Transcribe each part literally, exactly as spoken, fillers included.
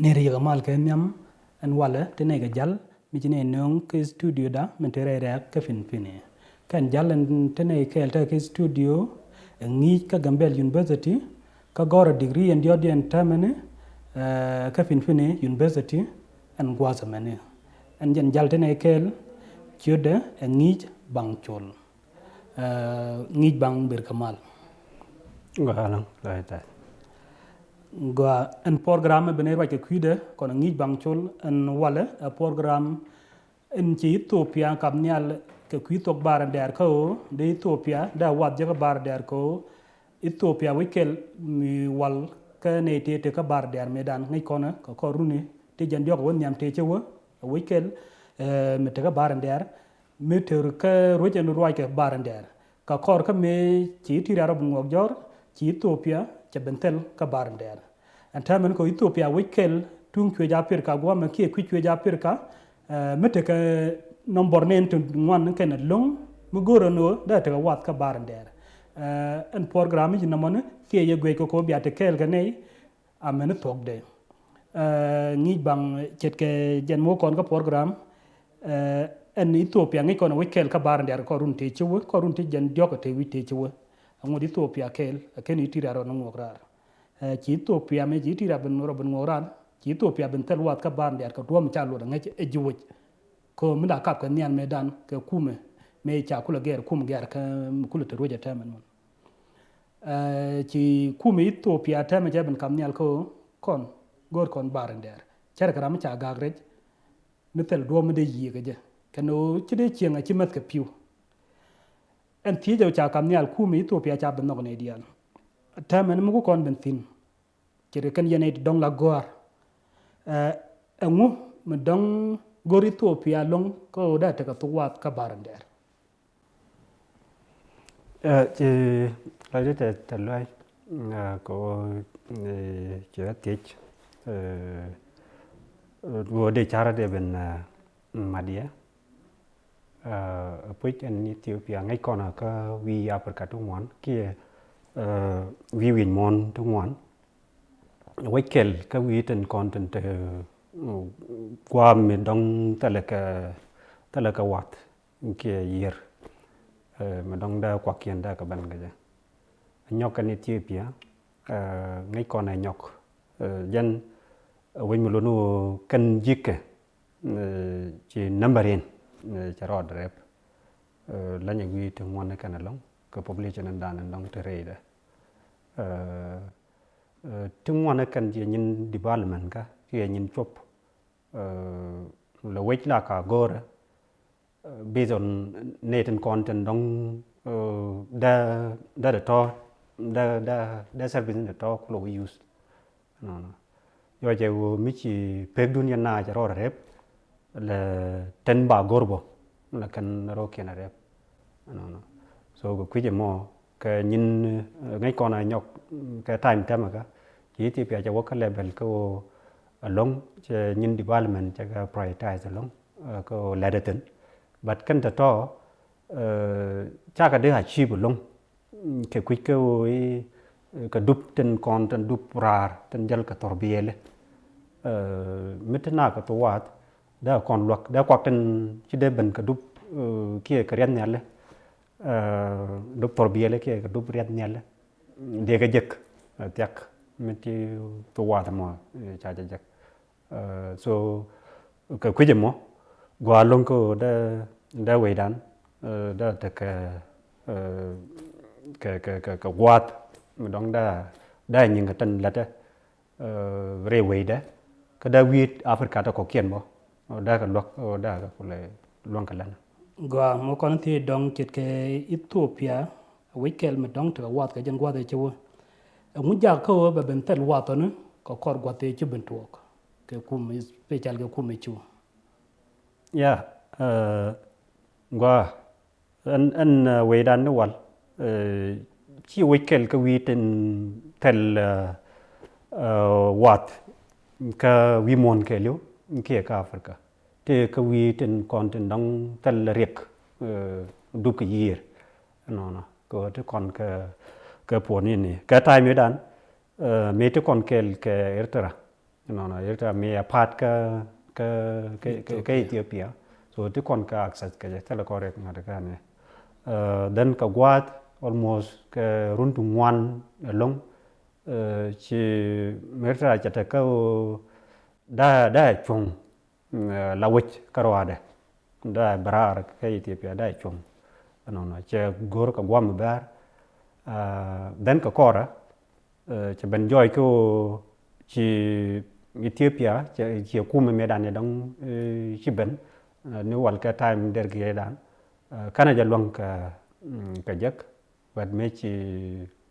Ni riɛk mal kɛ nhiam ɛn walɛ ti nɛy kɛ jal mi ci nɛy nööŋ kɛ studio da min te rɛy rɛɛk kä Finfini. Kɛn jal ɛn ti nɛy kɛɛl tekɛ kɛ studio ɛ ŋi̱i̱c kä Gambel University kä gɔrɛ degree ɛn diɔt diɛn tɛmɛni kä Finfini University ɛn gua̱a̱th ɛmɛni. Ɛn jɛn jal ti nɛy kɛɛl ciötdɛ ɛ ŋi̱i̱c baŋ col. Ŋi̱i̱c baŋ ber kɛ mal. Gɔaa ɛn program ɛ ben ɛ ruac kɛ kui̱dɛ kɔn ŋi̱i̱c baŋ col ɛn walɛ ɛ program ɛn ci Ethiopia kap nhial kɛ kui̱ thok bar dɛɛr kä ɣöö dee Ethiopia dee a wath jɛ kä bar dɛɛr kä ɣöö Ethiopia wec kɛl mi wal kä nɛy tëë te kä bar dɛɛr mëëdan ŋäc kɔnɛ kɛ kɔr runi ti jɛn diɔk ɛ wä nhiam tëë cä wä ɛ wec kɛl mi te kä bar dɛɛr. Mi tër kä ruec ɛn ruac kɛ bar in dɛɛr. Kä kɔr kä mëë ci ti riar rɔ bi ŋuɔk jɔr, ci Ethiopia cɛ ben thil kä bar in dɛɛr. Ɛn täämɛ ni kɛ Ethiopia wec kɛl tuŋ cuëc Africa guamɛ kiɛ kui̱ cuëc Africa, mi tekɛ nɔmbɔr nɛn ti ŋuan kɛn loŋ mi go̱o̱r ɛn ɣöö dee tekɛ wath kä bar in dɛɛr. Ɛn program mi ci nɔmɔni thiɛ yɛ guic kɛ kɔ bia te kɛɛl kɛ nɛy, amɛn thuɔ̱kdɛ. Ŋi̱i̱c baŋ ce̱tkɛ jɛn mi wä kɔn kä program ɛn Ethiopia ŋi̱i̱c kɔn ɛ wec kɛl kä bar in dɛɛr kɔn run tëë ci wä kɔn run ti jɛn diɔ̱k tëë wi̱c tëë ci wä. Ɛŋu di Ethiopia kɛl ɛ kɛn i̱ ti riar rɔ ni ŋuɔk raar. Ci Ethiopia mëë ci i̱ ti riar ben rɔ ben ŋuɔk raar ci Ethiopia ben thil wath kä bar in dɛɛr kɛ duɔ̱ɔ̱m ca luɔt ɛ ŋäc ɛ ji̱ wec. Kɛ mi la kap kɛ nhial mëëdan kɛ kumɛ mëë ca kulɛ gɛɛr kum gɛɛr kä mi kulɛ te ruec ɛ tɛmɛn mɔn. Ci kumɛ Ethiopia tɛmɛ cɛ ben kam nhial kä kɔn go̱o̱r kɔn bar in dɛɛr cɛr kɛ ram mi ca gak rɛc mi thil duɔ̱ɔ̱p mi dee yiëë kɛ jɛ kɛn ɣöö ci dee cieŋ a ci mäth kɛ pi̱w. Ɛn thiec ɛ ca kam nhial kumɛ Ethiopia ca ben nhɔk nɛy diaal tɛmɛ ni mi ku kɔn ben thi̱n. Ci ri kɛn yɛn ɛ ti dɔ̱ŋ la gɔ̱a̱r ɛŋu mi dɔ̱ŋ go̱r Ethiopia lo̱ŋ kä ɣöö dee tekɛ thok wath kä bar in dɛɛr. Ci lɔcdä tɛ tɛ luac kɛ ɣöö ci ɣä thiec ɣöö dee carä dee ben mat yɛ. Ɛ puc ɛn Ethiopia ŋäc kɔn kä wi̱i̱ Africa ti ŋuan kiɛ wi̱i̱ wi̱i̱ muɔ̱ɔ̱n ti ŋuan. Wec kɛl kä wi̱i̱ tin kɔn tin te gua̱a̱m mi dɔ̱ŋ thilɛ kɛ thilɛ kɛ wath kiɛ yiër mi dɔ̱ŋ dee kuakiɛn dee kɛ ben kɛ jɛ. Nyɔk kɛn Ethiopia ŋäc kɔn ɛ nyɔk jɛn wec mi luni wä kɛn ji̱kɛ ci nambärin cɛ rɔɔd rɛp. Lanyɛ wi̱i̱ ti ŋuan kɛn ɛlɔ̱ŋ kɛ population in dan in dɔ̱ŋ te rɛydɛ. Ti ŋuan kɛn ci nyin development kä kiɛ nyin cuɔp lɛ wec la ka go̱o̱rɛ. Based on nɛy tin kɔn tin dɔ̱ŋ dee dee tɔ̱ dee dee dee service ni tɔ̱ kulɛ wä use. Nɔnɔ yɔ cɛ ɣöö mi ci pek dun yɛn na cɛ rɔɔd rɛp lɛ ten ba go̱r bɔ lɛ kɛn rɔ kiɛn rɛp. Nɔnɔ so kɛ kui̱c ɛmɔ kɛ nyin ŋäc kɔn a nyɔk kɛ time tɛmɛ kä ci Ethiopia cɛ wä kä level kä ɣöö ɛlɔ̱ŋ cɛ nyin development cɛ kɛ prioritize ɛlɔ̱ŋ. Kä ɣöö lɛt ɛ thi̱n but kɛn tɔ̱tɔ̱ cakɛ di achieve ɛlɔ̱ŋ. Kɛ kui̱c kä ɣöö i̱ kɛ dup tin kɔn tin dup raar tin jäl kɛ thɔr biɛɛlɛ. Mi ti na kɛ thok wath dee kɔn luäk dee kuak tin ci dee ben kɛ dup kiɛ kɛ riɛth nhialɛ. Dup thɔr biɛɛlɛ kiɛ kɛ dup riɛth nhialɛ. Diɛ kɛ jek thiak mi ti thok wath mɔ ca jɛ jek. So kɛ kui̱c ɛmɔ gua̱a̱ lo̱ŋ kä dee dee wecdan dee tekɛ kɛ kɛ kɛ kɛ gua̱a̱th mi dɔ̱ŋ dee dee nyiŋ kɛ tɛn lätɛ rɛy wecdɛ kä dee wi̱i̱ Africa tɛ kɔ̱kiɛn bä dee kɛ luäk dee kɛ kulɛ luäŋ kɛ län. Gɔaa mɔ kɔn thiec dɔ̱ŋ ce̱tkɛ Ethiopia. Wec kɛl mi dɔ̱ŋ tekɛ wath kɛ jɛn gua̱th ëë ci wä ɛŋu jak kä ɣöö bɛ ben thil wath ɔni kɛ kɔr gua̱th ëë ci ben tuɔɔk kɛ kum special kɛ kum ëë ci wä. Ya gua ɛn ɛn wecdan ni wal ci wec kɛl kä wi̱i̱ tin thil wath kä wi̱i̱ muɔ̱ɔ̱n kɛɛliw kiɛ kä Africa. Tëë kä wi̱i̱ tin kɔn tin dɔ̱ŋ thil riɛk dup kɛ yiëër. Nɔnɔ kɛ ɣöö ti kɔn kɛ kɛ puɔ̱n in ni kɛ ta̱a̱ mëëdan mëë ti kɔn kɛɛl kɛ Eritrea. Nɔnɔ, Eritrea mi a part kä, kä, kä, kä, kä Ethiopia. Ethiopia. So ti kɔn kä access kɛ jɛ, thilɛ kɔn riɛk ŋa̱t kä ni. Uh, then kɛ gua̱a̱th almost kɛ run ti ŋuan ɛlɔ̱ŋ. Uh, ci Eritrea cɛ te kä ɣöö da, da cuɔ̱ŋ, uh, la wec kä ruaadɛ. Da bɛ raar kä Ethiopia da cuɔ̱ŋ. Nɔnɔ, cɛ go̱r kɛ guam bɛr. Uh, then kɛ kɔrɛ, uh, cɛ ben jɔɔc kä ɣöö ci Ethiopia, cɛ, cɛ kumɛ mëëdan ni dɔ̱ŋ, uh, ci ben, uh, ni wal kɛ time der giɛ dan. Uh, kanɛ jɛ luäŋ kɛ, mm, kɛ jek. But mëë ci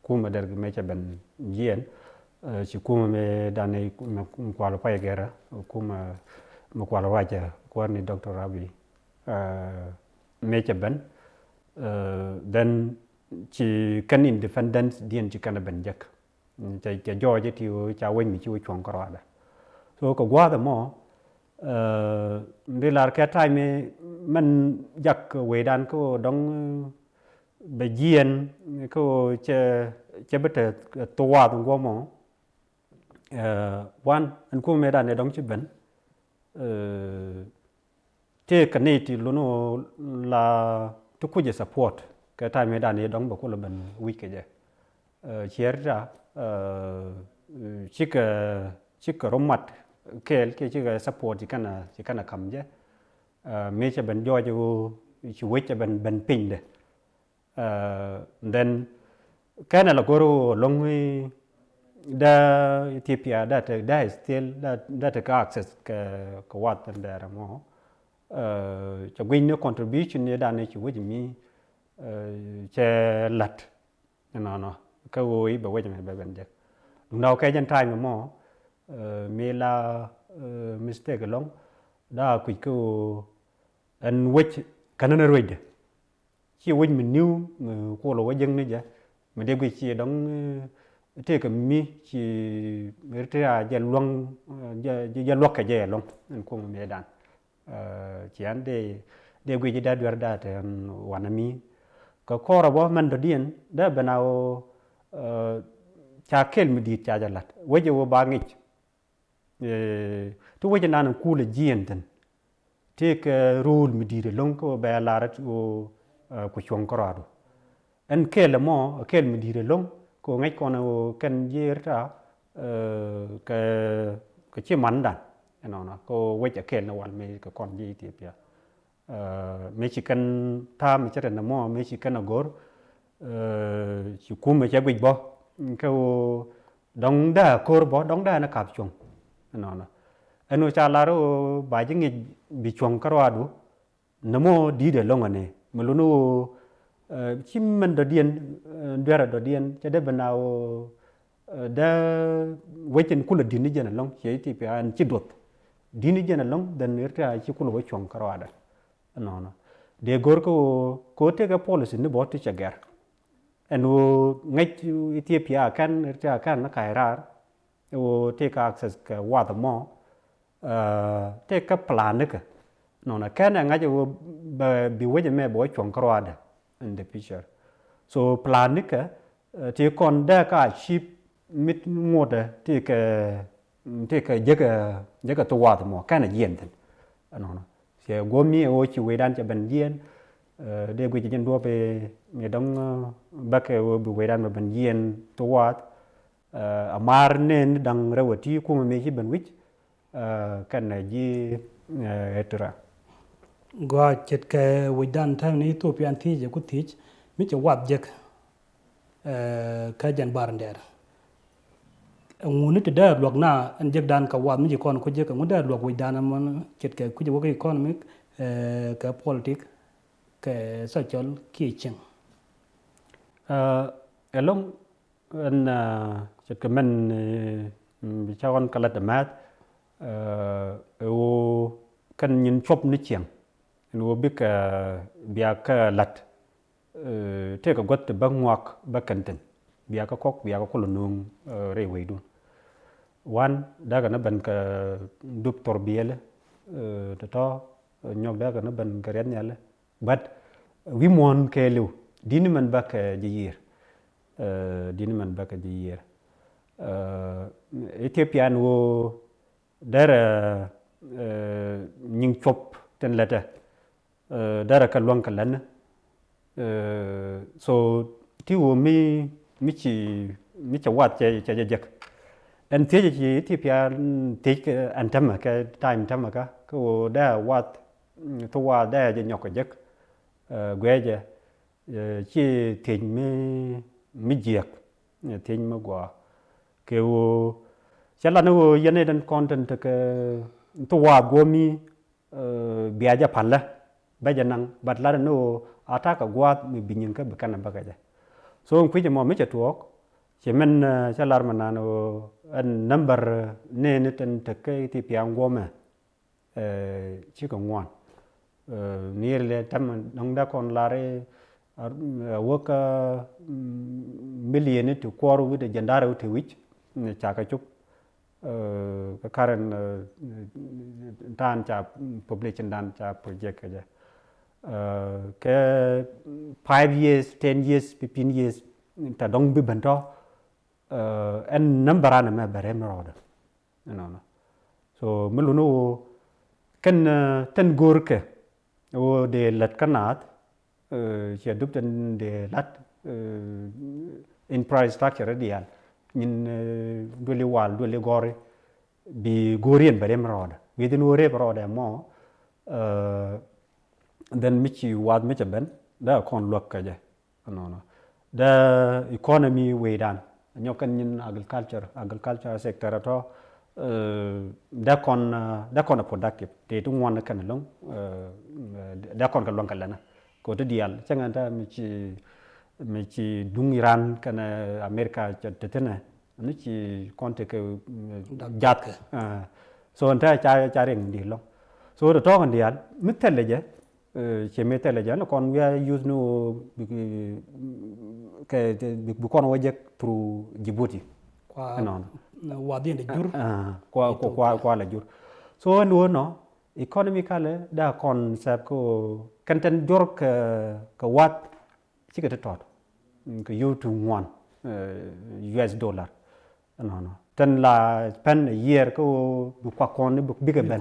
kumɛ der mëë cɛ ben jiɛn, uh, ci kumɛ mëëdan ni mi kual pay gɛrɛ, kumɛ mi kual ruacɛ kuäär ni Doctor Abiy, uh, mëë cɛ ben, uh, then ci kɛn independence diɛn ci kɛn ben jek. Cɛ, cɛ jɔɔc ti ca wec mi ci wec cuɔ̱ŋ kärɔadɛ. So kɛ gua̱a̱th ɛmɔ, uh, ri lar kɛ time mɛn jak wecdan kä dɔ̱ŋ, uh, bɛ jiɛn kä cɛ, cɛ bɛ te thuwath guɔmɔ. Uh, wan ɛn kumɛ dan ɛ dɔ̱ŋ ci ben. Uh, tëëkɛ ni ti lun ɣöö la ti kucɛ support kɛ time dan ɛ dɔ̱ŋ bɛ kulɛ ben wi̱c kɛ jɛ. Uh, ciɛ Eritrea, uh, cikɛ, cikɛ rɔ mat kɛɛl kiɛ cikɛ support ci kɛn a, ci kɛn a ka̱m jɛ. Uh, mëë cɛ ben jɔɔc ɣöö ci wec cɛ ben, ben pinydɛ. Uh, then kɛn ɛ la go̱r ɣöö lo̱ŋ i̱ da Ethiopia da te, da still da, da te kä access kɛ, kɛ wath ɛn dɛɛr ɛmɔ. Uh, cɛ gui̱ny ni contribution ni dan ni ci wec mi, uh, cɛ la̱t. Nɔnɔ, kä ɣöö i̱ bɛ wec mɛ bɛ ben jek. Duundɛ kɛ jɛn time mɔ, uh, mi la, uh, mistake ɛlɔ̱ŋ, da kui̱c kä ɣöö ɛn wec kɛn ni ruecdɛ. Ci wec mi niw mi kulɛ wä jiäkni jɛ. Mi dee guic ci dɔ̱ŋ, eh, tëëkɛ mi ci Eritrea jɛ luäŋ, eh, jɛ, jɛ, jɛ luäk kɛ jɛ ɛlɔ̱ŋ. Ɛn kumɛ mëëdan. Eh, cian dee, dee guic ji̱ dee duer da̱a̱ te ɛn wanɛ mi. Kɛ kɔrɛ bä mɛn dɔ̱diɛn dee ben a ɣöö, eh, ca kɛl mi di̱i̱t ca jɛ la̱t. Wec ɛ ɣöö ba ŋic. Eh, ti wec inan in kulɛ jiɛn thi̱n. Tëëkɛ rööl mi di̱i̱t ɛlɔ̱ŋ kä bɛ lar ɣöö, eh, ku cuɔ̱ŋ kärɔadu. Ɛn kɛl ɛmɔ, ɛ kɛl mi di̱i̱t ɛlɔ̱ŋ kä ŋäc kɔn ɣöö kɛn ji̱ Eritrea, eh, kɛ, kɛ ci mandan. Ɛnɔnɔ, kä wec ɛ kɛl ni wal mëë kɛ kɔn ji̱ Ethiopia. Eh, mëë ci kɛn tha̱a̱m cɛ rɛn ɛmɔ, mëë ci kɛn a go̱r, eh, ci kumɛ cɛ guic bä. Kɛ ɣöö dɔ̱ŋ dee a ko̱r bä, dɔ̱ŋ dee a ni kap cuɔ̱ŋ. Ɛnɔnɔ. Ɛn ɣöö ca lar ɣöö ba ji̱ ŋic bi cuɔ̱ŋ kärɔadu, nɛmɔ di̱i̱t ɛlɔ̱ŋ ɛnɛ. Mi luni ɣöö, eh, ci mɛn dɔ̱diɛn, eh, duerɛ dɔ̱diɛn, cɛ dee ben a ɣöö, eh, dee wec in kulɛ di̱t ni jɛn ɛlɔ̱ŋ, ciɛ Ethiopia ɛn ci duɔth. Di̱t ni jɛn ɛlɔ̱ŋ, then Eritrea ci kulɛ wä cuɔ̱ŋ kärɔadɛ. Ɛnɔnɔ. Dee go̱r kä ɣöö, kä ɣöö tëëkɛ policy ni bä ti cɛ gɛr. Ɛn ɣöö ŋäc Ethiopia kɛn, Eritrea kɛn ni ka̱c raar. Ɛ ɣöö tëëkɛ access kɛ wath ɛmɔ. Eh, tëëkɛ plan nikɛ. Nɔnɔ kɛn ɛ ŋa̱c ɛ ɣöö bɛ bi wec ɛmɛ bɛ wä cuɔ̱ŋ kärɔadɛ in the future. So plan nikɛ, eh, ti kɔn dee ka achieve mit ŋotdɛ tëëkɛ, tëëkɛ jekɛ, jekɛ thok wath ɛmɔ kɛn ɛ jiɛn thi̱n. Ɛnɔnɔ. Cɛ guɔ̱m mi ɛ ɣöö ci wecdan cɛ ben jiɛn, eh, dee guic jɛn duɔ̱ɔ̱p mi dɔ̱ŋ, eh, bäkɛ ɣöö bi wecdan bɛ ben jiɛn thok wath. Eh, a maar nɛn da̱ŋ rɛw ɛ ti kumɛ mëë ci ben wi̱c, eh, kɛnɛ ji̱, eh, Eritrea. Gɔaa ce̱tkɛ wecdan täämɛ ni Ethiopia ɛn thiec ɛ ku thiec mi cɛ wath jek, eh, kä jɛn bar in dɛɛr. Ɛŋu ni ti dee luäk na ɛn jekdan kɛ wath mi ci kɔn ku jek, ɛŋu dee luäk wecdan ɛmɔ ce̱tkɛ kui̱c ɛ wä kä economic, eh, kɛ politic, kɛ social kiɛ cieŋ. Eh, ɛlɔ̱ŋ Ɛn, ah, ce̱tkɛ mɛn, eh, mm, bi ca ɣɔn kɛ lat ɛmɛth, eh, ɛ ɣöö kɛn nyin cuɔp ni ciɛŋ. Ɛn ɣöö bikɛ, eh, bia kɛ lat. Eh, tëëkɛ gua̱th ti bä ŋuak bä kɛn thi̱n. Bia kɛ kɔk, bia kɛ kulɛ nööŋ, eh, rɛy wecdun. Wan, dee kɛ ni ben kɛ dup thor biɛli, eh, tɔ̱tɔ̱, eh, nyɔk dee kɛ ni ben kɛ riɛth nhiali. But wi̱i̱ muɔ̱ɔ̱n kɛɛliw, di̱t ni mɛn bäkɛ ji̱ yiër. Eh, di̱t ni mɛn bäkɛ ji̱ yiër. Eh, Ethiopia ɛn ɣöö, derɛ, eh, nyiŋ cuɔp tin lätdɛ, eh, derɛ kɛ luäŋ kɛ län. Eh, so ti ɣöö mi, mi ci, mi ci wath cɛ, cɛ jɛ jek. Ɛn thiec ci ti pia thiec kɛ ɛn tämɛ kɛ time tämɛ kä, kä ɣöö dee wath, mm, ti wath dee jɛ nyɔk kɛ jek. Eh, guɛ jɛ, eh, ci thiec mi, mi jiɛk, eh, thiec mi gɔaa. Kɛ ɣöö cɛ lat ni ɣöö yɛn i̱ den kɔn tin tekɛ ti wath guɔ mi, eh, bia jɛ palä bɛ jɛ naŋ, but lat ni ɣöö a ta̱a̱ kɛ gua̱a̱th mi bi nyiŋ kä bi kɛn a bäkɛ jɛ. So in kui̱c ɛmɔ mi cɛ tuɔɔk, ci min, eh, cɛ lar mi nan ɣöö ɛn number, eh, nɛɛni tin tekɛ ti piaŋ guɔmɛ, eh, cikɛ ŋuan. Eh, ni yɛr lɛ tɛm nɔŋ dee kɔn lar i̱, eh, wä kä, mm, million ti kuɔr wi̱cdɛ jiɛn da̱rɛ wi̱cdɛ wi̱c, ni ca kɛ cop. Eh, kä current, eh, ta̱a̱n ca population dan ca project kɛ jɛ. Eh, kɛ five years, ten years, fifteen years, ta dɔŋ bi ben tɔ, eh, ɛn number an ɛmɛ bɛ rɛm rɔɔdɛ. Ɛnɔnɔ. So mi luni ɣöö kɛn, eh, tɛn go̱o̱rkɛ ɣöö dee lät kä naath, eh, ciɛ dup tɛn dee la̱t, eh, infrastructure diaal. Nyin, eh, duëli wal, duëli gɔri, bi go̱o̱riɛn bɛ rem rɔɔdɛ. Wi̱i̱dhin ɣöö rep rɔɔdɛ mɔ, eh, then mi ci wath mi cɛ ben, dee kɔn luäk kɛ jɛ. Ɛnɔnɔ. Dee economy wecdan. Nyɔk kɛn nyin agriculture, agriculture sector tɔ, eh, dee kɔn, eh, dee kɔn a productive. Tëë ti ŋuan kɛn loŋ, eh, dee kɔn kɛ luaŋ kɛ lɛnä. Kɛ ɣöö ti diaal cäŋ ɛn tɛ mi ci, mi ci duŋ Iran kɛnɛ America cɛ te thi̱nɛ, ni ci kɔn tekɛ, mm, jath. Eh, so ɛn tɛ ca, ca riɛŋ di̱i̱t loŋ. So tɛ tɔɔk ɛn diaal mi thilɛ jɛ, eh, ci mi thilɛ jɛ ni kɔn wiaa use ni ɣöö bi, kɛ, bi, bi kɔn wä jek through Djibouti. Kua, ɛnɔnɔ. Wath in dee jur. Ah, kua, kua, kua, kua la jur. So ɛn ɣöö nɔ economically dee kɔn sɛp kä ɣöö kɛn tɛn jur kɛ, kɛ wath cikɛ ti tɔt. Mm, kɛ yio̱w ti ŋuan, eh, U S dollar. Ɛnɔnɔ. Tɛn la spend a year kä ɣöö bi kuak kɔn ni bi, bikɛ ben.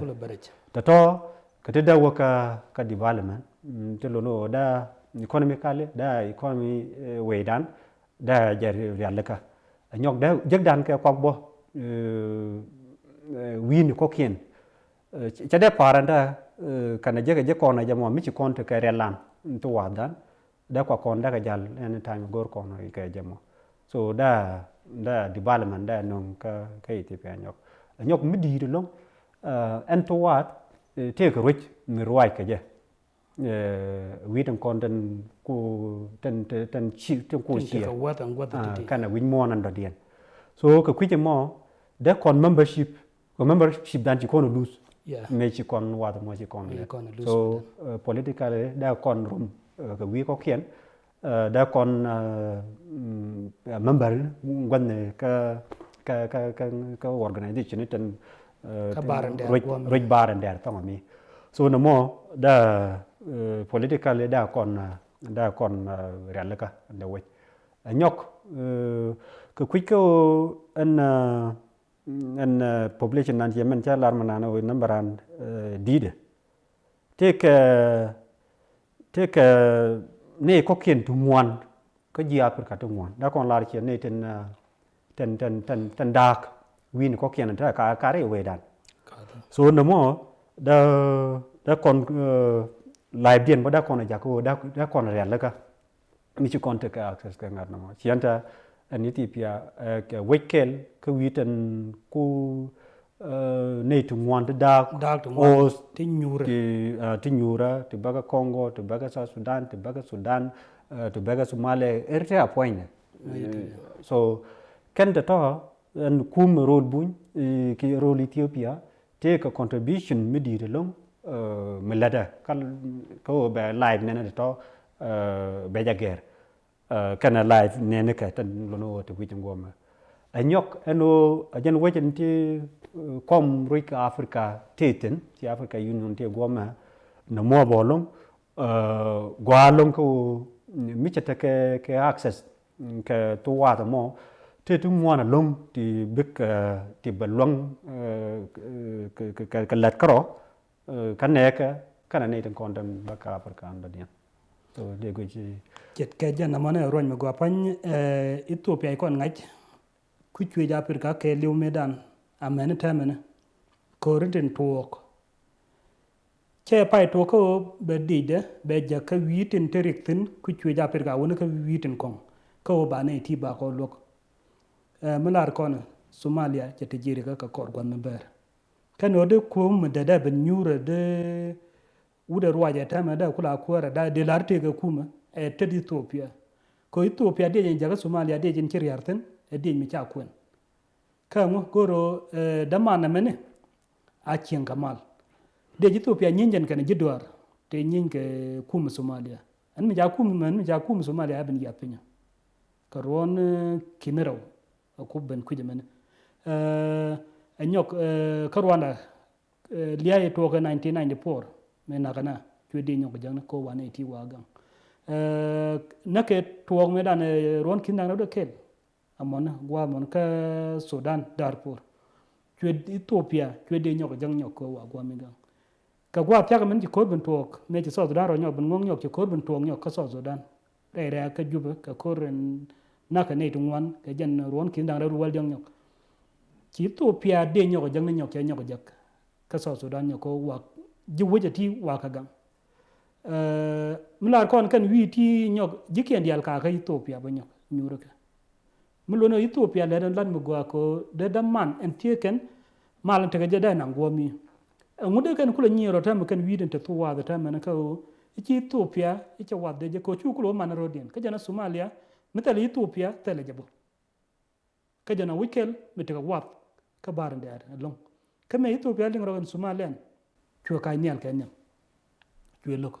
Tɔtɔ kɛ ti dee wä kä, kä development. Mm, ti lon ɣöö dee economically, dee economy, eh, wecdan, dee jɛ rialikä. Ɛ nyɔk dee jekdan kɛ kuak bä, eh, eh, wi̱i̱ni kɔ̱kiɛn. Eh, cɛ dee pa̱a̱r ɛn dee, eh, kɛnɛ jekɛ jek kɔn ɛ jɛ mɔ mi ci kɔn tekɛ riɛl lan ti wathdan. Dee kua kɔn dee kɛ jal anytime go̱o̱r kɔn kɛ jɛ mɔ. So dee, dee development dee nöŋ kä, kä Ethiopia nyɔk. Nyɔk mi di̱i̱t ɛlɔ̱ŋ, eh, ɛn ti wath, eh, tëëkɛ ruec mi ruac kɛ jɛ. Eh, wi̱i̱ tin kɔn tin ku, tin, tin, tin ci, tin ku ciɛ. Ah, kɛnɛ wi̱c muɔ̱ɔ̱n ɛn dɔ̱diɛn. So kɛ kui̱c ɛmɔ dee kɔn membership, kɛ membership dan ci kɔn lose. Yeah. Mëë ci kɔn wath mɔ ci kɔn lɛ. So, eh, politically dee kɔn rom, eh, kɛ wi̱i̱ kɔ̱kiɛn, eh, dee kɔn, eh, mm, eh, member gua̱thni kä, kä, kä, kä, kä organization ni tin, eh, ruec bar in dɛr thɔŋ mi. So nɛ mɔ dee, eh, politically dee kɔn, eh, dee kɔn, eh, rialikä in dee wec. Ɛ nyɔk, eh, kɛ kui̱c kä ɛn, eh, ɛn, eh, population nan ci ɛmɛn ca lar mi nan ɛ wec number an, eh, di̱i̱dɛ. Tëëkɛ, tëëkɛ nɛy kɔ̱kiɛn ti ŋuan kä ji̱ Africa ti ŋuan. Dee kɔn lar ciɛ nɛy tin, eh, tin, tin, tin, tin da̱a̱k wi̱i̱ni kɔ̱kiɛn ti ka, ka rɛy wecdan. So nɛ mɔ dee, dee kɔn, eh, life diɛn bä dee kɔn a jak ɣöö dee, dee kɔn a rialikä. Mi ci kɔn tekɛ access kɛ ŋa̱t nɔmɔ. Ciɛn tɛ ɛn Ethiopia, eh, kɛ wec kɛl kä wi̱i̱ tɛn ku, eh, nɛy ti ŋuan ti da̱a̱k. Da̱a̱k ti ŋuan ti nyuurä. Ti, eh, ti nyuurä, ti bäkɛ Congo, ti bäkɛ South Sudan, ti bäkɛ Sudan, eh, ti bäkɛ Somalia, Eritrea puɔ̱nynɛ. So kɛn tɛ tɔ ɛn kum rol buny, eh, ki rol Ethiopia, tëëkɛ contribution mi di̱i̱t ɛlɔ̱ŋ, eh, mi lätdɛ kä, kä ɣöö bɛ life nɛnɛ ti tɔ, eh, bɛ jɛ gɛr. Eh, kɛnɛ life nɛnɛ kɛ tɛn lon ɣöö ti wi̱c in guɔmɛ. Ɛ nyɔk ɛn ɣöö ɛ jɛn wec in ti, eh, kɔm ruec kä Africa ti thi̱n, ti Africa Union ti guɔmɛ, nɛ muɔ̱ɔ̱p ɛlɔ̱ŋ, eh, gua̱a̱ ɛlɔ̱ŋ kä ɣöö mi cɛ tekɛ, kɛ access, mm, kɛ thok wath ɛmɔ, tëë ti ŋuan alo̱ŋ ti bik, eh, ti bɛ luäŋ, eh, kɛ, kɛ, kɛ, kɛ lät kärɔ̱, eh, kä nɛɛkɛ kɛnɛ nɛy tin kɔn tin bä kä Africa dɔ̱diɛn. So dee guic ci. Ce̱tkɛ jɛn ɛmɔnɛ ruɔ̱ny mi gɔaa pa̱ny, eh, Ethiopia ikɔn ŋa̱c ku cuëc Africa kɛ li̱w mëëdan amäni täämɛni ko̱ri tin tuɔɔk. Cɛ pay tuɔɔk kä ɣöö bɛ diecdɛ bɛ jäk kä wi̱i̱ tin te riɛk thi̱n ku cuëc Africa wäni kä wi̱i̱ tin kɔ̱ŋ kä ɣöö ba nɛy ti ba kɔ luäk. Eh, mi lar kɔn Somalia cɛ te ji̱ rikä kɛ kɔr gua̱th mi bɛɛr. Kɛn ɣöö dee kuäär mi dee dee ben nyuurɛ dee wut ɛ ruacɛ täämɛ dee kula kuäärɛ dee dee lar tëëkɛ kumɛ ɛ tet Ethiopia. Kɛ Ethiopia diec in jäkä Somalia diec in ci ria̱r thi̱n ɛ diec mi ca kuɛn. Kä ŋu go̱o̱r ɣöö, eh, däman ɛmɛni a cieŋ kɛ mal. Diec Ethiopia nyieeny jɛn kɛn ji̱ duaar tëë nyieeny kɛ kumɛ Somalia. Ɛn mi ca kumɛ, ɛn mi ca kumɛ Somalia a ben yiath pinyä. Kɛ ruɔ̱n, eh, ki̱n rɛw. Ɛ kup ben kui̱c ɛmɛni. Eh, ɛ nyɔk, eh, kä Rwanda, eh, lia̱a̱ tuɔɔk kɛ nineteen ninety-four mëë nakä na cuɛ dee nyɔk jäkni kɛ ɣöö wanɛ ti wa gaŋ. Eh, näkɛ tuɔɔk mëëdan, eh, ruɔ̱n ki̱n da̱ŋ rɛw dee kɛl. Amɔni gua̱a̱th mɔni kä Sudan, Darfur. Cuɛ Ethiopia cuɛ dee nyɔk jäk nyɔk kɛ ɣöö wa gua̱a̱th mi gaŋ. Kɛ gua̱a̱th thia̱k min ci ko̱r bin tuɔɔk mëë ci South Sudan rɔ nyɔk bin ŋuɔ̱k nyɔk ci ko̱r bin tuɔɔk nyɔk kä South Sudan. Rɛy rɛ̈ɛ̈k kä Jubɛ kɛ ko̱r in nakä nɛy ti ŋuan kɛ jɛn ruɔ̱n ki̱n da̱ŋ rɛw wäl diɔ̱k nyɔk. Ci Ethiopia dee nyɔk jäk ni nyɔk cɛ nyɔk jäk kä South Sudan nyɔk kɛ wak ji̱ wec a ti wak kɛ gaŋ. Eh, mi lar kɔn kɛn wi̱i̱ ti nyɔk ji̱kiɛn diaal kakä Ethiopia bä nyɔk nyuurä kɛ. Mi luɔ̱n ɣöö Ethiopia lɛt ɛn lat mi gɔaa kɛ ɣöö dee däman ɛn thieek kɛn mal ɛn tekɛ jɛ dee naŋ guɔ̱ɔ̱m i̱. Ɛŋu dee kɛn kulɛ nyier rɔ täämɛ kɛn wi̱i̱dɛn te thuk wath täämɛ ni kä ɣöö i̱ ci Ethiopia i̱ cɛ wath dee jɛ kɛ ɣöö cu kulɛ wä man rɔ̱diɛn. Kä jɛn a Somalia mi thɛl Ethiopia thɛl ɛ jɛ bä. Kä jɛn a wi̱c kɛl mi tekɛ wath kä ba̱r in dɛɛt ɛlɔ̱ŋ. Kä mëë Ethiopia liŋ rɔ ɛn Somalian cuɛ ka̱c nhial kɛ nhial. Cuɛ lo̱k.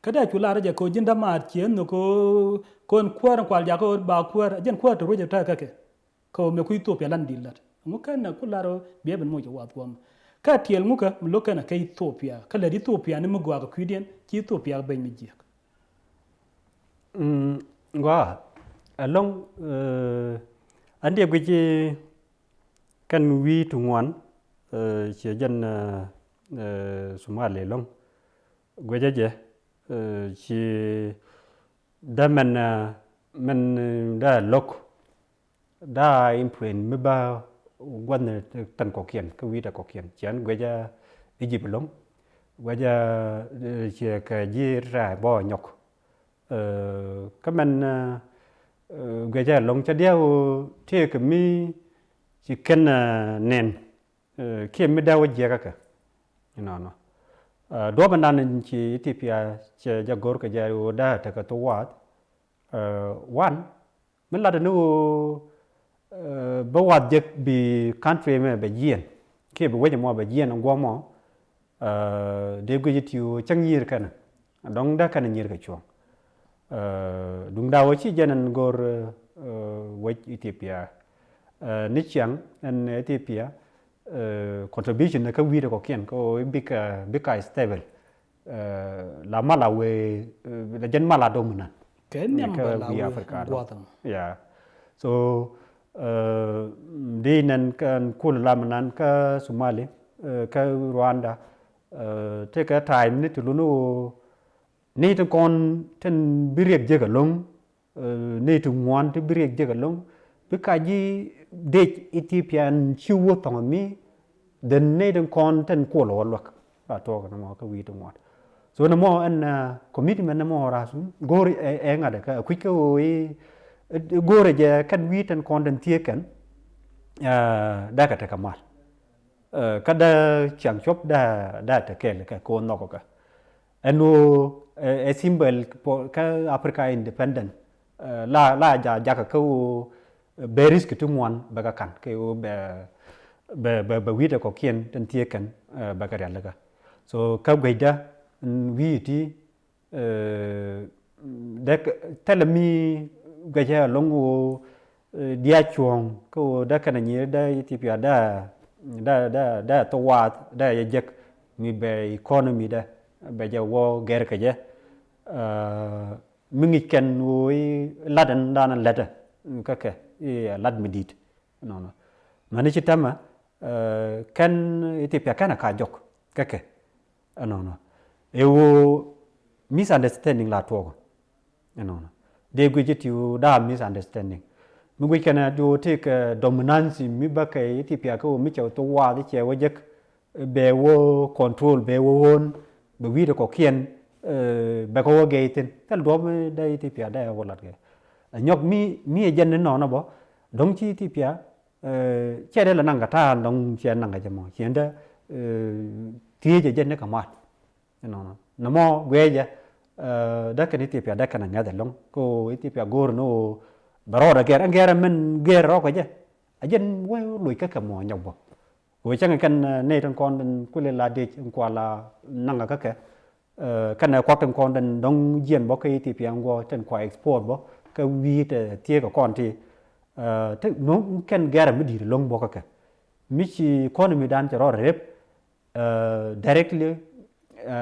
Kä dee cu lar jɛ kɛ ɣöö ji̱n dämaat ciɛ nhök kɛ ɣöö kɔn kuäär in kual jakä ɣöö ba kuäär, jɛn kuäär te ruec ɛ tääk kä kɛ. Kɛ ɣöö mëë ku Ethiopia lan di̱i̱t la̱t. Ɛŋu kɛn ɛ ku lar ɣöö biɛ ben moc ɛ wath kuɔm. Kä tiɛɛl ŋukä mi lo̱k kɛn ɛ kɛ Ethiopia. Kä lät Ethiopia ni mi gɔaa kɛ kui̱diɛn, ci Ethiopia ben mi jiäk. Mm, gɔaa. Ɛlɔ̱ŋ, eh, ɛn diɛ guic kɛn wi̱i̱ ti ŋuan, eh, ciɛ jɛn, eh, eh, Somali ɛlɔ̱ŋ. Guecä jɛ, eh, ci dee mɛn, eh, mɛn, eh, dee lo̱k. Daa imprint mi ba gua̱thni tɛn kɔ̱kiɛn kä wi̱i̱ tɛ kɔ̱kiɛn. Ciɛn guecä Egypt ɛlɔ̱ŋ. Guecä, eh, ciɛ kɛ ji̱ Israel bä nyɔk. Eh, kä mɛn, eh, eh, guecä ɛlɔ̱ŋ cä dia̱a̱ ɣöö tëëkɛ mi ci kɛn, eh, nɛn. Eh, kiɛ mi dee wä jiɛkä kɛ. Inɔnɔ. Eh, duɔ̱ɔ̱p ɛnan in ci Ethiopia cɛ jɛ go̱r kɛ jɛ ɣöö dee tekɛ thok wath. Eh, wan, mi latdɛ ni ɣöö, eh, bä wath jek bi country mɛ bɛ jiɛn. Kiɛ bi wec ɛmɔ bɛ jiɛn guɔmɔ. Eh, dee guic ti ɣöö cäŋ nyier kɛn. Dɔ̱ŋ dee kɛn nyier kɛ cuɔ̱ŋ. Eh, duŋ da̱wä ci jɛn ɛn go̱r, eh, wec Ethiopia. Eh, ni ciaŋ ɛn Ethiopia, eh, contribution ni kä wi̱i̱ ti kɔ̱kiɛn kä ɣöö bik, eh, bik a stable. Eh, la mal a wee, eh, la jɛn mal a dɔm nan. Kɛ nhiam kä bɛ la wi̱i̱ wee Africa gua̱th ɛmɔ. Yeah. So, eh, di nɛn kɛn kul la mi nan kä Somali, eh, kä Rwanda, eh, tekɛ time ni ti luni ɣöö ni ti kɔn tin bi riɛk jek ɛlɔ̱ŋ, eh, ni ti ŋuan ti bi riɛk jek ɛlɔ̱ŋ, bi ka ji̱ dec Ethiopia ɛn ci wä thɔŋ mi, then ni ti kɔn tin kuɔl wä luäk. A tuɔk ni mɔ kä wi̱i̱ ti ŋuan. So ni mɔ ɛn, eh, commitment ni mɔ ras go̱o̱r ɛ, ɛ ŋa̱t ɛ kä kui̱ kä ɣöö i̱, eh, go̱o̱r ɛ jɛ kɛn wi̱i̱ tin kɔn tin thieek kɛn, eh, dee kɛ tekɛ mal. Eh, kä dee ciaŋ cuɔp dee, dee te kɛɛl kɛ ko̱o̱n nhɔk kɛ. Ɛn ɣöö, eh, ɛ symbol kä Africa independent, eh, la, la ja, jakä kä ɣöö, eh, bɛ risk ti ŋuan bɛ kɛ ka̱n kɛ ɣöö bɛ, bɛ, bɛ, bɛ wi̱i̱ tɛ kɔ̱kiɛn tin thieek kɛn, eh, bɛ kɛ rialikä. So kä guecdä, mm, wi̱i̱ ti, eh, dee kɛ, thilɛ mi guecä ɛlɔ̱ŋ ɣöö, eh, diaal cuɔ̱ɔ̱ŋ kä ɣöö dee kɛn a nyier dee Ethiopia dee, dee, dee, dee thok waath dee jɛ jek mi bɛ economy dee bɛ jɛ wä gɛr kɛ jɛ. Eh, mi ŋi̱c kɛn ɣöö i̱ lat ɛn dan lätdɛ kä kɛ. i̱ ɛ lat mi di̱i̱t. Ɛnɔnɔ. Mɛn i̱ ci tɛmɛ, ɛ, kɛn Ethiopia kɛn ɛ ka jɔk kä kɛ. Ɛnɔnɔ. Ɛ ɣöö misunderstanding la tuɔɔk. Ɛnɔnɔ. Dee guic i̱ ti ɣöö daa misunderstanding. Mi guic kɛn ɛ ti ɣöö tëëkɛ dominance mi bä kɛ Ethiopia kä ɣöö mi cɛ thok waath cɛ wä jek, bɛ wä control, bɛ wä ɣöön, bɛ wi̱i̱dɛ kɔkiɛn, ɛ, bɛ kɛ wä gɛy thi̱n. Thil duɔ̱ɔ̱p mi dee Ethiopia dee wä lat kɛ. Ɛ nyɔk mi, mi ɛ jɛn ni nɔnɔ bä, dɔ̱ŋ ci Ethiopia, ɛ, cɛ dee la naŋ kɛ ta̱a̱ dɔ̱ŋ cɛ naŋ kɛ jɛ mɔ. Ciɛn dee, ɛ, thiec ɛ jɛn ni kɛ mat. Ɛnɔnɔ. Nɔmɔ guɛcɛ, ɛ, dee kɛn Ethiopia dee kɛn a ŋɛth ɛlɔ̱ŋ. Kɛ ɣöö Ethiopia go̱o̱r ni ɣöö bɛ rɔɔdɛ gɛr, ɛn gɛr ɛmɛn gɛr rɔɔkɛ jɛ. A jɛn wee loc kä kɛ mɔ nyɔk bä. Kɛ ɣöö cäŋ kɛn, ɛ, nɛy tin kɔn tin kulɛ la dec in kua la naŋ kä kɛ. Ɛ, kɛn ɛ kuak tin kɔn tin dɔ̱ŋ jiɛn bä kä Ethiopia in guɔ tin kua export bä kä wi̱i̱ tɛ thieekä kɔn ti. Ɛ, te no̱o̱ŋ kɛn gɛrɛ mi di̱i̱t lo̱ŋ bä kä kɛ. Mi ci economy dan cɛ rɔ rep, ɛ, directly, ɛ,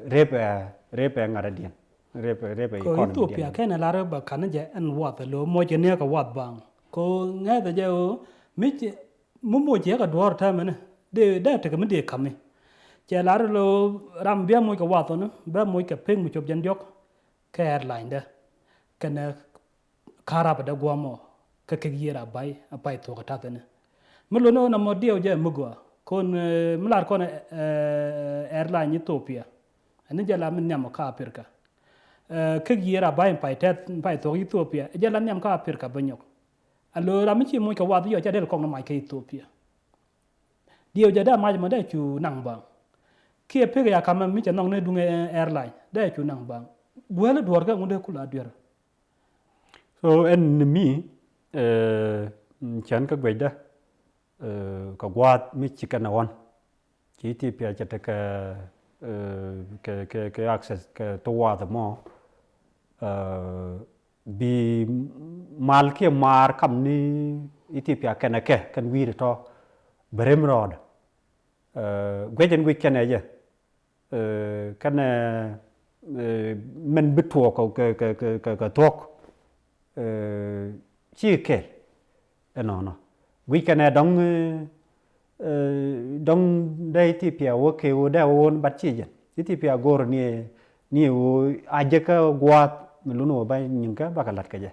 rep ɛ, rep ɛ ŋa̱rä diɛn. Rep, rep ɛ economy diɛn. Kɛ Ethiopia kɛn ɛ lar bä kan jɛ ɛn wath ɛ lo̱o̱ moc ɛ ni ɛ kɛ wath baŋ. Kɛ ɣöö ŋɛth ɛ jɛ ɣöö mi ci mi moc yɛ kɛ duɔ̱ɔ̱r tɛmɛ ni dee, dee tekɛ mi dee ka̱mi. Cɛ lar lo ram bia moc kɛ wathɔni bɛ moc kɛ pek mi cop jɛn diɔ̱k kɛ airline dɛ kɛnɛ karabɛ dɛ guɔ̱mɔ kɛ kek yiër a bay a pay thuɔ̱k ɛ tathɛni. Mi luni ɣän amɔ diɛw jɛ mi gɔaa kɔn, ɛ, mi lar kɔn, ɛ, airline Ethiopia. Ɛni jɛ la mi nhiam ɔ ka Africa. Ɛ, kek yiër a bay pay tɛth pay thuɔ̱k Ethiopia ɛ jɛ la nhiam ka Africa bä nyɔk. A lo̱o̱ ram mi ci moc kɛ wath yɔ ca del kɔk ni mac kä Ethiopia. Diɛw jɛ dee mac mɔ dee cu naŋ baŋ. Kiɛ pek ya kamɛ mi cɛ nhɔk ni duŋ airline dee cu naŋ baŋ. Guäli duɔ̱ɔ̱r kɛ ŋun dee kula duer. So ɛn ni mi, ɛ, cɛn kä guecdä, ɛ, kɛ gua̱a̱th mi ci kɛn ɛ ɣɔn. Ci Ethiopia cɛ tekɛ, ɛ, kɛ, kɛ, kɛ access kɛ thok wath mɔ, ɛ, bi mal kiɛ maar kam ni Ethiopia kɛnɛ kɛ kɛn wi̱i̱dɛ tɔ bɛ rem rɔɔdɛ. Ɛ, guic ɛn guic kɛnɛ jɛ, ɛ, kɛnɛ, ɛ, mɛn bi tuɔɔk kɛ, kɛ, kɛ, kɛ, kɛ thuɔ̱k, ɛ, ci kɛl. Ɛnɔnɔ. Guic kɛnɛ dɔ̱ŋ, ɛ, ɛ, dɔ̱ŋ dee Ethiopia wä kɛ wä dee wä wä ni bat ci jɛn. Ethiopia go̱o̱r ni, ni wä a jɛ kä gua̱a̱th mi luni wä ba nyiŋ kä bakɛ lat kɛ jɛ.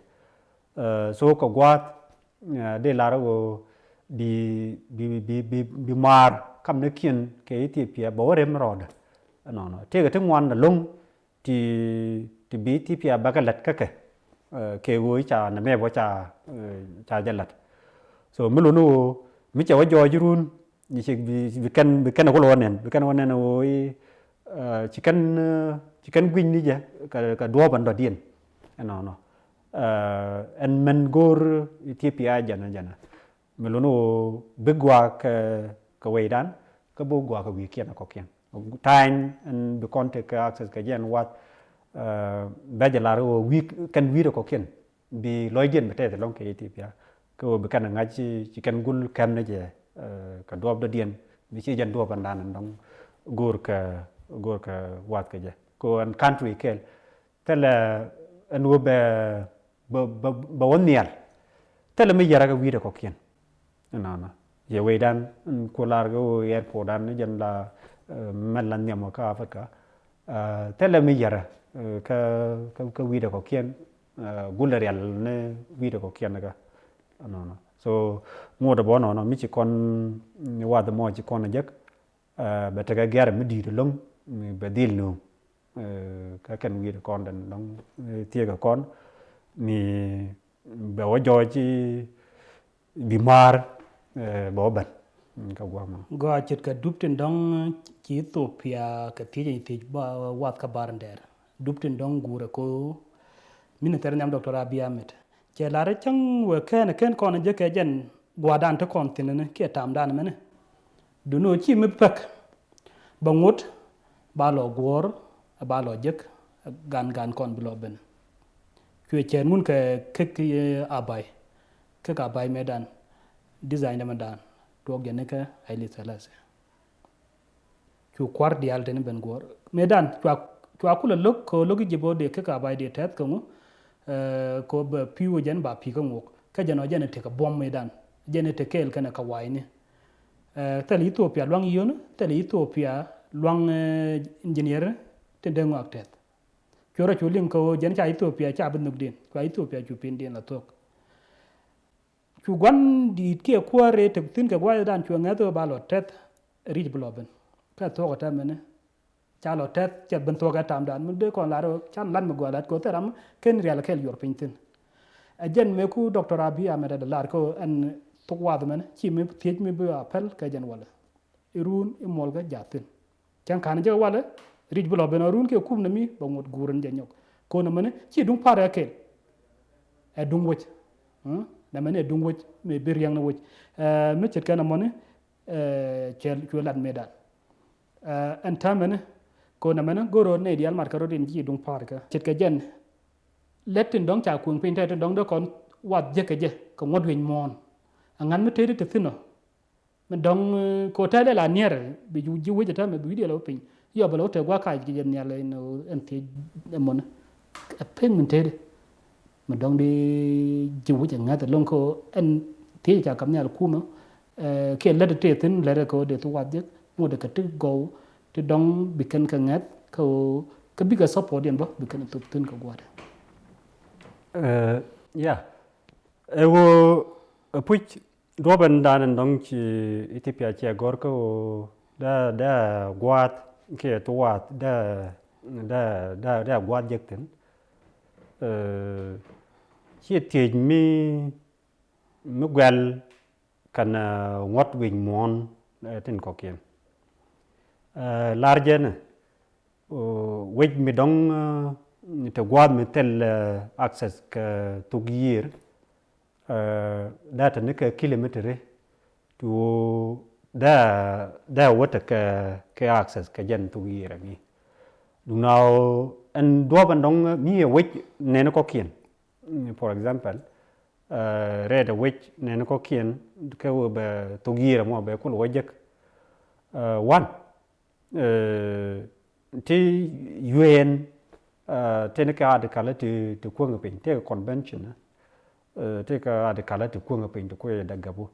Ɛ, so kɛ gua̱a̱th, ɛ, dee lar wä bi, bi, bi, bi, bi maar kam ni kiɛn kɛ Ethiopia bɛ wä rem rɔɔdɛ. Ɛnɔnɔ. Tëëkɛ ti ŋuan ɛlɔ̱ŋ ti, ti bi Ethiopia bɛ kɛ lät kä kɛ, ɛ, kɛ ɣöö ca nɛmɛ bä ca, ɛ, ca jɛ lät. So mi luni ɣöö mi cɛ wä jɔɔc run, ci bi, bi kɛn, bi kɛn wä lɔ wä nɛn, bi kɛn wä nɛn ɣöö i̱, ɛ, ci kɛn, ɛ, ci kɛn gui̱ny ni jɛ kɛ, kɛ duɔ̱ɔ̱p ɛn dɔ̱diɛn. Ɛnɔnɔ. Ɛ, ɛn mɛn go̱o̱r Ethiopia jɛn, jɛn. Mi luni ɣöö bi gua̱a̱k kɛ, kɛ wecdan kä bi gua̱a̱k kɛ wi̱i̱kiɛn kɔ̱kiɛn. Ta̱a̱ny ɛn bi kɔn tekɛ access kɛ jɛ ɛn wath, ɛ, bɛ jɛ lar ɣöö wi̱i̱ kɛn wi̱i̱dɛ kɔ̱kiɛn bi lɔcdiɛn bi tɛth ɛlɔ̱ŋ kɛ Ethiopia. Kä ɣöö bi kɛn ɛ ŋa̱c ci, ci kɛn gul kɛm ni jɛ, ɛ, kɛ duɔ̱ɔ̱p dɔ̱diɛn mi ci jɛn duɔ̱ɔ̱p ɛn dan ɛn dɔ̱ŋ go̱o̱r kɛ, go̱o̱r kɛ wath kɛ jɛ. Kɛ ɣöö ɛn country kɛl. Thilɛ ɛn ɣöö bɛ, bɛ, bɛ, bɛ wä nhial. Thilɛ mi yɛrɛ kɛ wi̱i̱dɛ kɔ̱kiɛn. Ɛnɔnɔ. Yɛ wecdan, ɛn ku lar kɛ ɣöö airport dan ni jɛn la, ɛ, mɛn la nhiamɔ kä Africa. Ɛ, thilɛ mi yɛrɛ, ɛ, kä, kä, kä wi̱i̱dɛ kɔ̱kiɛn, ɛ, gulɛ rial ni wi̱i̱dɛ kɔ̱kiɛn kä. Ɛnɔnɔ. So, ŋot ɛ bɔ nɔnɔ, mi ci kɔn, mm, wath mɔ ci kɔn ɛ jek. Ɛ, bɛ tekɛ gɛ̈r mi di̱i̱t ɛlɔ̱ŋ, mi bɛ dhil nööŋ. Ɛ, kä kɛn wi̱i̱dɛ kɔn den dɔ̱ŋ, ɛ, thieekä kɔn, mi bɛ wä jɔɔc i̱ bi maar, ɛ, bɛ wä ben. Mm, kä gua̱a̱th mɔ. Gɔaa ce̱tkɛ dup tin dɔ̱ŋ ci Ethiopia kɛ thiec in thiec ba wath kä bar in dɛɛr. Dup tin dɔ̱ŋ guurɛ ko Minister nhiam Doctor Abiy Ahmed. Cɛ lar i̱ cäŋ wëë kɛn kɛn kɔn jek kɛ jɛn gua̱a̱rdan ti kɔn thi̱n ni kiɛ tamdan mɛni. Duni ɣöö ci mi pek bɛ ŋot ba lɔ guɔ̱ɔ̱r ba lɔ jek gan gan kɔn bi lɔ ben. Cuɛ cɛɛt ŋun kɛ kek, eh, Abai, kek Abai mëëdan, design dämɛdan tuɔɔk jɛ ni kɛ Haile Selassie. Cu kua̱r diaal teni ben guɔ̱ɔ̱r. Mëëdan cua, cua kulɛ lo̱k kɛ lo̱k Egypt ɔ dee kek Abai dee tɛth kɛ ŋu, eh, kɛ bɛ pi̱i̱ wä jɛn ba pi̱i̱ kä ŋuɔk. Kä jɛn ɔ jɛn ɛ tekɛ buɔ̱m mëëdan. Jɛn ɛ tekɛ kɛɛl kɛnɛ kɛ wa̱i̱ni. Ɛ, thilɛ Ethiopia luaŋ yio̱n, thilɛ Ethiopia luaŋ, ɛ, engineer tin dee ŋɔak tɛth. Cuɛ rɔ cu liŋ kä ɣöö jɛn ca Ethiopia ca bi nhökdiɛn, cua Ethiopia cu pindiɛn la thuɔ̱k. Cu gua̱n di̱i̱t kiɛ kuäär rɛy tek thi̱n kɛ gua̱a̱thdan cuɛ ŋäth ɣöö ba lɔ tɛth ri̱c bi lɔ ben. Kä thuɔ̱k ɛ tɛmɛni ca lɔ tɛth cɛ ben thuɔ̱k ɛ tamdan mi dee kɔn lar ɣöö can lat mi gɔaa lat kɛ ɣöö thil ram ken rial kɛl yuɔr piny thi̱n. Ɛ jɛn mëë ku Doctor Abiy Ahmed ɛ dee lar kä ɣöö ɛn thuk wath mɛn ci mi thiec mi bi a pɛl kɛ jɛn walɛ. I̱ run i̱ muɔlkä ja̱thi̱n. Cäŋ ka̱n jɛ walɛ ri̱c bi lɔ ben a run kiɛ kum nɛ mi bɛ ŋuɔ̱t guur in jɛ nyɔk. Ko̱n ɛmɛni ci duŋ pa̱r ɛ kɛl. Ɛ duŋ wec. Ɛ, nɛ mɛni ɛ duŋ wec mi bi riɛŋ ni wec. Ɛ, mi ce̱tkɛ nɛ mɔni, ɛ, cuɛ, cuɛ lat mëëdan. Ɛ, ɛn täämɛni ko̱n ɛmɛni go̱r rɔ nɛy diaal mat kɛ rɔ din ci duŋ pa̱r kɛ. Ce̱tkɛ jɛn lät tin dɔ̱ŋ ca kueŋ piny tɛ tin dɔ̱ŋ dee kɔn wath jek kɛ jɛ kɛ ŋuɔ̱t wi̱c muɔ̱ɔ̱n. Ɛ ŋa̱n mi tëëdi te thi̱n ɔ. Mi dɔ̱ŋ, eh, kɛ ɣöö tɛl ɛ la niɛr bi ji̱, ji̱ wec ɛ täämɛ bi wi̱cdiɛ lɔ piny. Yɔ bɛ lɔ te gua̱a̱k kac kɛ jɛ nhial ɛn, ɛn thiec ɛmɔni. Ɛ pek min tëëdɛ. Mi dɔ̱ŋ di ji̱ wec ɛ ŋäth ɛlɔ̱ŋ kɛ ɣöö ɛn thiec ca kap nhial kumɛ, eh, kiɛ lät te thi̱n lät ɛ kɛ ɣöö dee thuk wath jek ŋot ɛ kɛ ti gɔw ti dɔ̱ŋ bi kɛn kɛ ŋäth kɛ ɣöö kɛ bikɛ support yɛn bä bi kɛn thuk thi̱n kɛ gua̱a̱tɛ. Eh, ya. Ɛ ɣöö ɛ puc duɔ̱ɔ̱p ɛn dan ɛn dɔ̱ŋ ci Ethiopia ciɛ gɔ̱r kä ɣöö dee, dee gua̱a̱th kiɛ thuɔ̱k wath dee, dee, dee, dee gua̱a̱th jek thi̱n. Ɛ, ciɛ thiec mi, mi guɛl kɛn, ɛ, ŋuɔ̱t wi̱c muɔ̱ɔ̱n, ɛ, tin kɔ̱kiɛn. Ɛ, lar jɛn ɛ, ɛ, wec mi dɔ̱ŋ, ɛ, te gua̱a̱th mi thil, ɛ, access kɛ thuk yiër, ɛ, dee te ni kɛ kilometer ti ɣöö dee, dee wä tekɛ kɛ access kɛ jɛn thuk yiër ɛŋi. Duŋ na ɣöö ɛn duɔ̱ɔ̱p ɛn dɔ̱ŋ mi ɛ wec nɛɛni kɔ̱kiɛn. Mm, for example, ɛ, rɛɛt ɛ wec nɛɛni kɔ̱kiɛn kɛ ɣöö bɛ thuk yiër ɛmɔ bɛ kul wä jek. Ɛ, one, ɛ, ti U N, ɛ, tëë ni kɛ article ti, ti kuäŋ piny, tëë kɛ convention, ɛ, tëë kɛ article ti kuäŋ piny ti kuɛ dagap wä.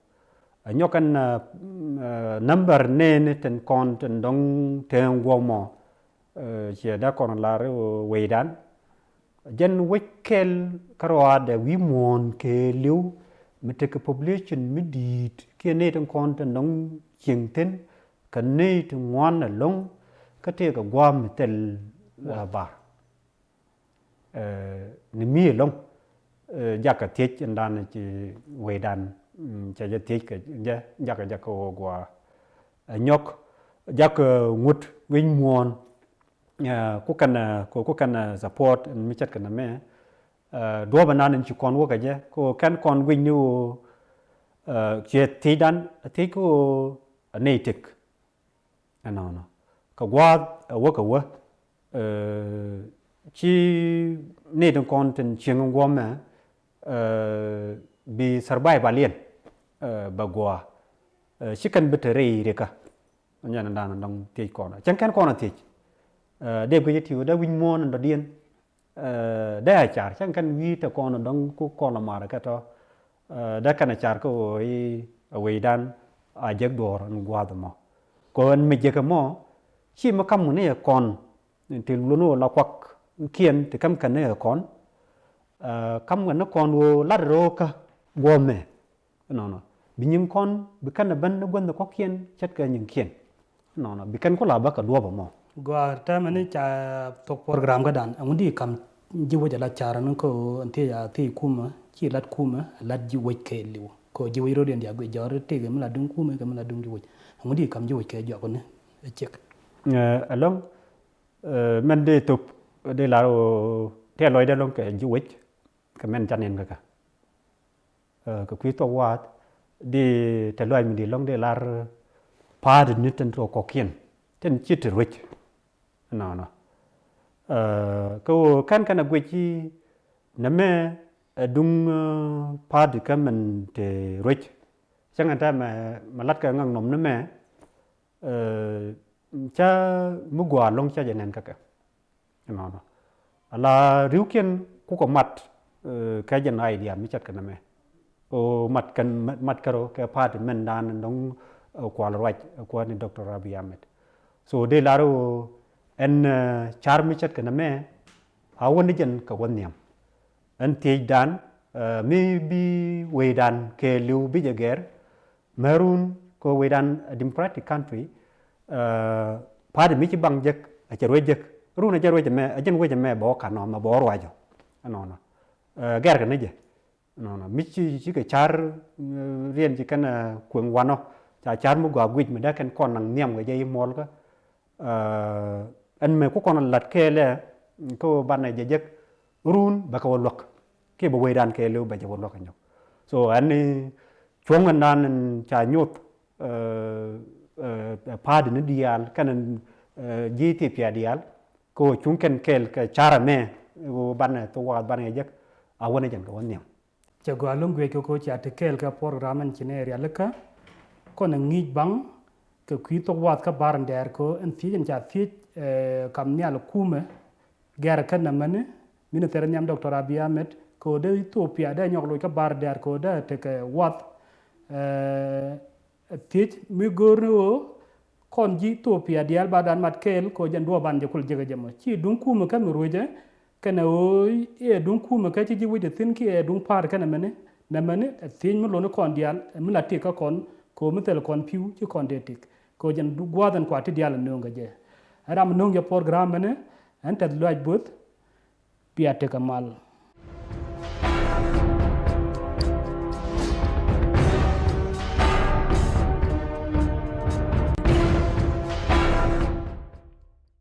Ɛ nyɔk ɛn, ɛ, mm, ɛ, number nɛɛni tin kɔn tin dɔ̱ŋ tëë guɔmɔ, ɛ, ciɛ dee kɔn lar wecdan. Jɛn wec kɛl kä rɔaadɛ wi̱i̱ muɔ̱ɔ̱n kɛ li̱w mi tekɛ population mi di̱i̱t kiɛ nɛy tin kɔn tin dɔ̱ŋ cieŋ thi̱n kɛ nɛy ti ŋuan ɛlɔ̱ŋ kä tëëkɛ gua̱a̱m mi thil, ɛ, bar. Ɛ, ni mi ɛlɔ̱ŋ, ɛ, jakä thiec ɛndan ci wecdan, mm, cɛ jɛ thiec kɛ jɛ jakä jakä ɣöö gua̱a̱. Ɛ nyɔk jakä ŋut wi̱c muɔ̱ɔ̱n, ɛ, ku kɛn, ɛ, ku, ku kɛn, ɛ, support ɛn mi ce̱tkɛ nɛmɛ, ɛ, duɔ̱ɔ̱p ɛnan ɛn ci kɔn wä kɛ jɛ kɛ ɣöö kɛn kɔn guic ni ɣöö, ɛ, ciɛ thiecdan, ɛ, thiec kä ɣöö ɛ nɛy tëk. Ɛnɔnɔ. Kɛ gua̱a̱th ɛ wä kɛ wä, ɛ, ci nɛy tin kɔn tin cieŋ guɔ̱mɛ, ɛ, bi survival yɛn, ɛ, bɛ gua̱a̱. Ɛ, ci kɛn bi te rɛy rikä. Nyɛn ɛndan ɛn dɔ̱ŋ thiec kɔn. Cäŋ kɛn kɔn ɛ thiec. Ɛ, dee guic ɛ ti ɣöö dee wi̱c muɔ̱ɔ̱n ɛn dɔ̱diɛn. Ɛ, dee a car, cäŋ kɛn wi̱i̱ te kɔn dɔ̱ŋ ku kɔn lɔ mar kɛ tɔ. Ɛ, dee kɛn a car kä ɣöö i̱ a wecdan a jek duɔ̱ɔ̱r ɛn gua̱a̱th ɛmɔ. Kɛ ɣöö ɛn mi jek ɛmɔ, ci mi kam ŋun i̱ ɛ kɔn, ti lun ɣöö la kuak kiɛn, ti kam kɛn i̱ ɛ kɔn. Ɛ, kam kɛn i̱ kɔn ɣöö lat rɔ kä guɔ̱mɛ. Nɔnɔ. Bi nyiŋ kɔn, bi kɛn ɛ ben ni guänh kɔ̱kiɛn, ce̱tkɛ nyiŋkiɛn. Nɔnɔ. Bi kɛn ku la bä kɛ duɔ̱ɔ̱p ɛmɔ. Gɔaa, täämɛ ni ca thok program kädan, ɛŋu di kam ji̱ wec ɛ la car ni kä ɛn thiec a thiec kumɛ, ci lat kumɛ, lat ji̱ wec kɛ li̱w. Kɛ ji̱ wec rɔ̱diɛn diaal guic jɔɔr tëëkɛ mi la duŋ kumɛ, kɛ mi la duŋ ji̱ wec. Ɛŋu di kam ji̱ wec kɛ jɔak ni ɛ ciek. Ɛ, ɛlɔ̱ŋ, ɛ, mɛn dee thop, dee lar ɣöö, tëë lɔcdɛ ɛlɔ̱ŋ kɛ ji̱ wec, kɛ mɛn ca nɛn kä kɛ. Ɛ, kɛ kui̱ thuɔk waath, di te luac mi di lɔ̱ŋ di lar pa̱a̱t ni tin tuɔɔk kɔ̱kiɛn, tin ci te ruec. Nɔnɔ. Ɛ, kɛ ɣöö kɛn kɛn a guic i̱ nɛmɛ ɛ duŋ, ɛ, pa̱a̱t kä min te ruec. Cäŋ ɛn tɛmɛ mɛ la̱t kɛ ŋa̱k nɔm nɛmɛ, ɛ, ca mi gɔaa ɛlɔ̱ŋ ca jɛ nɛn kä kɛ. Nɔnɔ. Ala ri̱wkiɛn kukɛ mat, ɛ, kɛ jɛn idea mi ce̱tkɛ nɛmɛ. Kɛ ɣöö mat kɛn, mat kärɔ̱ kɛ party mɛn dan dɔ̱ŋ, eh, kual ruac, eh, kuäär ni Doctor Abiy Ahmed. So dee lar ɣöö ɛn, eh, car mi ce̱tkɛ nɛmɛ a wä ni jɛn kɛ wä nhiam. Ɛn thiecdan, eh, mi bi wecdan kɛɛliw bi jɛ gɛr, mɛ run kɛ wecdan a democratic country, eh, party mi ci baŋ jek, a cɛ ruec jek. Run a jɛ ruec ɛmɛ, a jɛn wec ɛmɛ bɛ wä kanɔ, mɛ bɛ wä ruacɔ. Ɛnɔnɔ. Eh, gɛr kɛ ni jɛ. Nɔnɔ mi ci, ci kɛ car, eh, riɛn ci kɛn, eh, kueŋ wanɔ. Ca car mi gɔaa guic mi dee kɛn kɔn naŋ nhiam kɛ jɛ i̱ muɔlkä. Eh, ɛn mɛ ku kɔn lat kɛɛlɛ, mm, kä banɛ jɛ jek run bɛ kɛ wä luäk. Kiɛ bɛ wecdan kɛɛliw bɛ jɛ wä luäk kɛ nyɔk. So ɛn ni cuɔ̱ŋ ɛn dan ɛn ca nyoth, eh, eh, party ni diaal kɛn, eh, ji̱ Ethiopia diaal. Kɛ ɣöö cuŋ kɛn kɛɛl kɛ car ɛmɛ, ɣöö banɛ thok wath banɛ jek, a wänɛ jɛn kɛ wä nhiam. Cɛ gɔaa lo̱ŋ guiec kɛ ɣöö cia te kɛɛl kɛ program ɛn ci nɛ rialikä. Kɔn ɛ ŋi̱i̱c baŋ kɛ kui̱ thok wath kä bar in dɛɛr kɛ ɣöö ɛn thiec ɛn ca thiec, eh, kam nhial kumɛ gɛr kɛ nɛmɛni, min thɛr nhiam Doctor Abiy Ahmed kɛ ɣöö dee Ethiopia dee nyɔk loc kä bar dɛɛr kɛ ɣöö dee tekɛ wath, eh, Thiec mi go̱o̱r ni ɣöö kɔn ji̱ Ethiopia diaal ba dan mat kɛɛl kɛ ɣöö jɛn duɔɔp ban jɛ kul jek ɛ jɛ mɔ. Ci duŋ kumɛ kä mi ruecɛ kɛnɛ ɣöö iɛ duŋ kumɛ kä ci ji̱ wec ɛ thi̱n kiɛ duŋ pa̱a̱t kɛnɛ mɛni. Nɛmɛni ɛ thiec mi loni kɔn diaal ɛ mi la tik kä kɔn kɛ ɣöö mi thil kɔn pi̱w ci kɔn dee tik. Kɛ ɣöö jɛn du-, gua̱a̱th ɛn kua ti diaal ɛ nööŋ kɛ jɛ. Ɛ ram nööŋ jɛ program mɛni ɛn tɛth luaac bo̱th. Bia tekɛ mal.